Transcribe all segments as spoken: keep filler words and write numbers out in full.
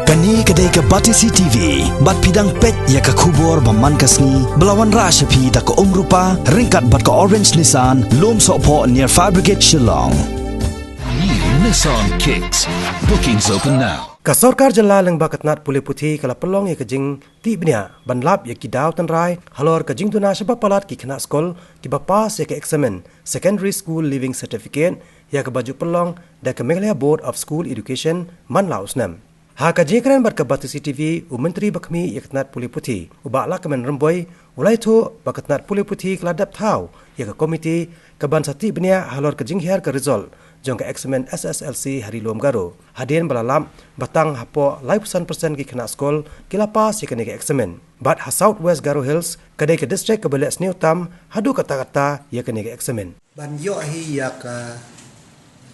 Kane ka dei ka Batesi T V, bad phi dang peit ïa ka khubor ba man ka sngi, ba la wanrah sha phi da ka Umrupa, ryngkat bad ka Orange Nissan, Lumsohphoh near Fire Brigade Shillong. New Nissan Kicks. Bookings open now. Ka sorkar jylla lyngba ka tnat pule puthi ka la pynlong ïa ka jingtih bniah ban lap ïa ki daw tynrai halor ka jingduna shaba palat ki khynnah skul kiba pass ïa ka eksamin Secondary School Leaving Certificate, ïa kaba ju pynlong da ka Meghalaya Board of School Education man la u snem. Ha ka jingkren bad ka Batesi T V, u Myntri ba khmih ïa ka tnat pule puthi, u Bah Lahkmen Rymbui, u la ïathuh ba ka tnat pule puthi ka la dep thaw ïa ka komiti kaban sa tih bniah halor ka jinghiar ka result jong ka eksamin S S L C ha Ri Lum Garo. Hadien ba la lap ba tang hapoh laiphew san percent ki khynnah skul ki la pass ïa kane ka eksamin. Bad ha South West Garo Hills, ka dei ka district kaba leh sniew tam haduh katta katta ïa kane ka eksamin. Ban ïoh hi ïa ka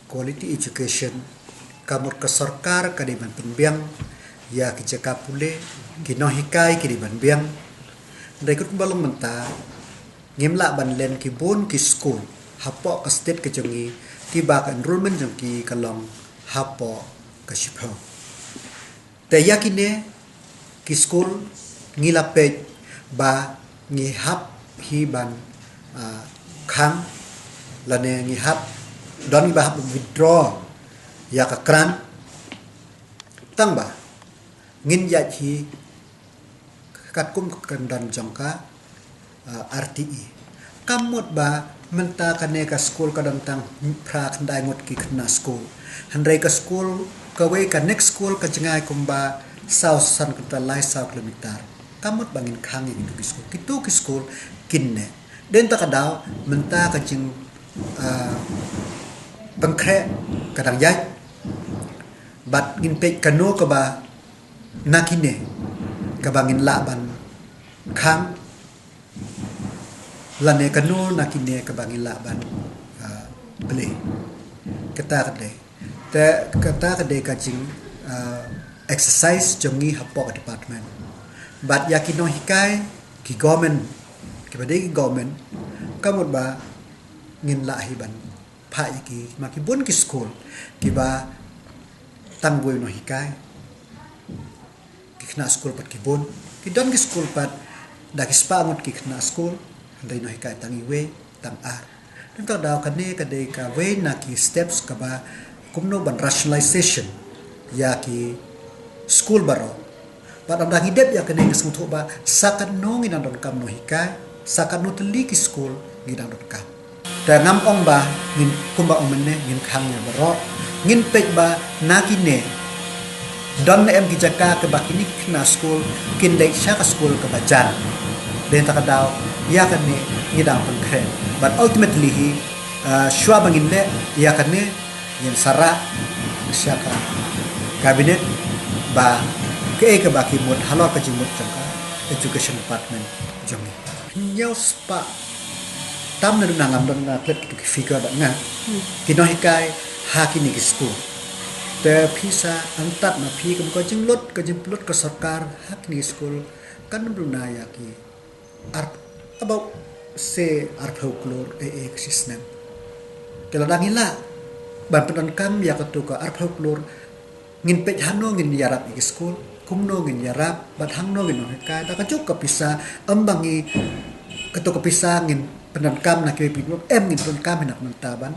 quality education, ka mut ka sorkar ka dei ban pynbiang ïa ki jaka pule, ki nonghikai ki dei ban biang. Hynrei katkum ba long mynta, ngim lah ban len ki bun ki skul hapoh ka state ka jong ngi, kiba ka enrollment jong ki ka long hapoh ka shiphew. Te ïa kine ki skul ngi la peit ba ngi hap hi ban, ah, khang, lane ngi hap, don ngi ba hap withdraw ïa ka grant, tang ba ngin ïaid hi katkum ka kyndon jong ka, ah, R T E. Ka mut ba mynta kane ka skul ka don tang phra khyndai ngut ki khynnah skul. Hynrei ka skul kawei, ka next skul ka jngai kumba saw san kilometer, lai saw kilometer. Ka mut ba ngin khang ïa kitu ki skul. Kitu ki skul kin neh. Dei na kata ka daw mynta ka jing, ah, pynkhreh ka dang ïaid. Bad ngin peit kano kaba na kine kaba ngin lah ban khang, lane kano na kine kaba ngin lah ban, ah, plie. Kata ka dei. Te kata ka dei ka jing, ah, exercise jong ngi hapoh ka department. Bad ïa ki nonghikai, ki government, kiba dei ki government, ka mut ba ngin lah hi ban phah ïa ki, ma ki bun ki skul kiba tang wei nonghikai. Ki khynnah skul pat ki bun. Ki don ki skul pat da ki spah ngut ki khynnah skul, hynrei nonghikai tang iwei, tang ar. Dei na kata ka daw kane ka dei kawei na ki steps kaba kumno ban rationalization ïa ki skul baroh. Bad ynda ngi dep ïa kane, ngi sngewthuh ba sa katno ngi nang donkam nonghikai, sa katno tylli ki skul ngi nang donkam. Te ngam ong ba ngin, kumba ong mynne, ngin khang ïa baroh. Ngin peit ba na kine don ne em ki jaka kaba kine ki khynnah skul kin leit sha ka skul kaba jan. Dei na kata ka daw ïa kane ngi dang pynkhreh. But ultimately hi, ah, shuwa ba ngin leh ïa kane, ngin sa rah sha ka cabinet ba kaei kaba ki mut halor ka jingmut jong ka education department jong ngi. Hynñiew spah tam na duna, ngam don na klet ki figure bad nga, ki nonghikai ha kine ki skul. Te phi sa antad ma phi kum ka jinglut, ka jingpynlut ka sorkar ha kine ki skul kan duna ïa ki ar, about, say, arphew klur, eh, eh, ka shi snem. Te lada ngi lah ban pyndonkam ïa katu ka arphew klur, ngin peit hangno ngin ïarap ïa ki skul, kumno ngin ïarap, bad hangno ngin nonghikai. Da kajuh ka pisa, em ba ngi, katu ka pisa ngin pyndonkam na kiwei pat ki, em ngin pyndonkam hi na ka bynta ban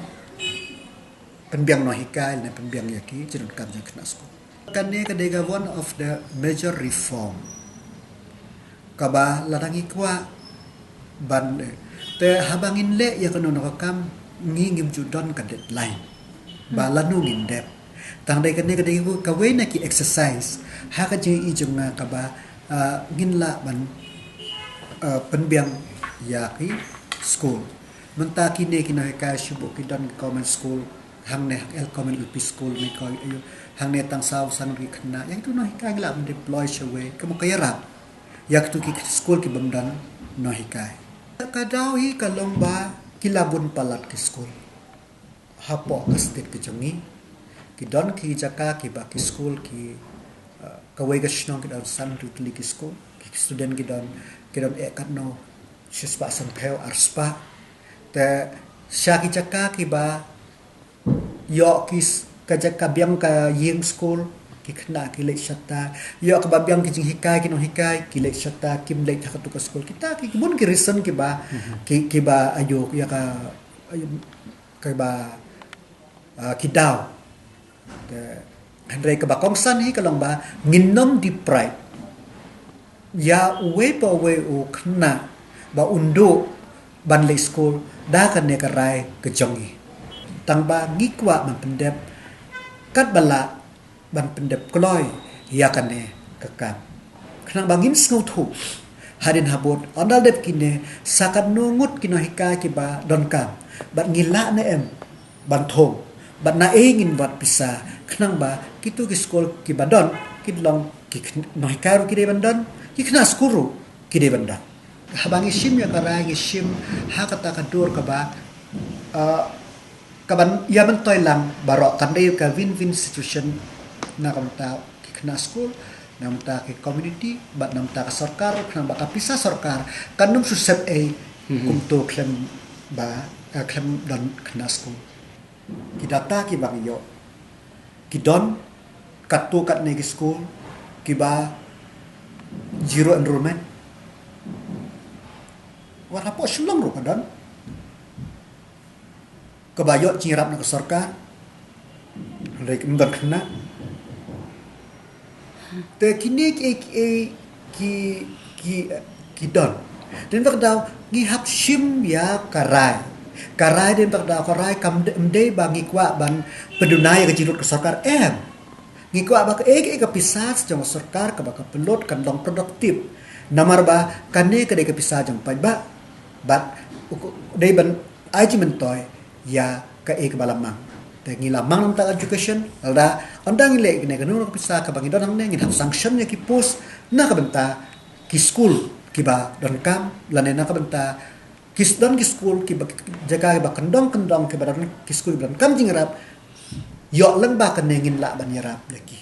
pynbiang nonghikai, ne pynbiang ïa ki jingdonkam jong ki khynnah skul. Kane ka dei ka one of the major reform kaba lada ngi kwah ban, eh, te haba ngin leh ïa kano kano ka kam, ngi ngim ju don ka deadline ba lano ngin dep. Tang dei kane ka dei kawei na ki exercise ha ka jingïohi jong nga kaba, ah, ngin lah ban, ah, pynbiang ïa ki skul. Mynta kine ki nonghikai shu bun ki don ki government school, hangne ha L Government L P School, ne ko aïu, hangne tang saw san ki khynnah. Ïa kitu nonghikai ngi lah ban deploy shawei, ka mut ka ïarap ïa kitu ki skul ki bym don nonghikai. Ka daw hi ka long ba ki la bun palat ki skul hapoh ka state ka jong ngi. Ki don ki jaka kiba ki skul ki, uh, kawei ka shnong ki don san tylli ki skul. Ki student ki don, ki don eh katno, shispah sanphew, arspah. Te sha ki jaka kiba ïoh ki s-, ka jaka biang ka ïing skul, ki khynnah ki leit shata, ïoh kaba biang ki jinghikai ki nonghikai ki leit shata, kim leit ha katu ka skul. Kita ki bun ki reason kiba ki kiba ayu ïa ka kiba ki daw. Hynrei kaba kongsan hi ka long ba ngin nym deprive ïa uwei pa uwei u khynnah ba un duh ban leit skul da kane ka rai ka jong ngi. Tang ba ngi kwah ban pyndep katba lah ban pyndep kloi ïa kane ka kam. Khnang ba ngin sngewthuh hadien habud ynda la dep kine sa katno ngut ki nonghikai kiba donkam bad ngi lah ne em ban thung bad na ei ngin wad pisa khnang ba kitu ki skul kiba don ki long ki nonghikai ruh ki dei ban don, ki khynnah skul ruh ki dei ban don. Haba ngi shim ïa ka rai ngi shim ha kata ka dur kaba kaban ïa myntoi lang baroh kan dei ka win-win situation na ka bynta ki khynnah skul, na ka bynta ki community bad na ka bynta ka sorkar, khnang ba ka pisa sorkar kan nym shu sep ei kumto khlem ba khlem don khynnah skul. Ki data kiba ngi ïoh ki don katto katne ki skul kiba zero enrollment. Wat hapoh Shillong ruh ka don kaba ïoh jingïarap na ka sorkar. Hynrei kim don khynnah. Te kine ki ki ki ki don. Dei ba ka daw ngi hap shim ïa ka rai. Ka rai dei ba ka daw ka rai kam dei ba ngi kwah ban pynduh ïa ka jinglut ka sorkar em. Ngi kwah ba ka ei ka pisa jong ka sorkar kaba ka pynlut kan long productive. Namar ba kane ka dei ka pisa jong paidbah. Bad dei ban ai jingmyntoi ïa ka ei kaba la mang. Te ngi la mang na ka bynta education, lada ynda ngi leh kane kano ka pisa kaba ngi don hangne ngin hap sanction ïa ki post na ka bynta ki skul kiba donkam lane na ka bynta ki don ki skul kiba jaka kiba kyndong kyndong kiba don ki skul kiba donkam jingïarap. Ïoh lem ba kane ngin lah ban ïarap ïa ki.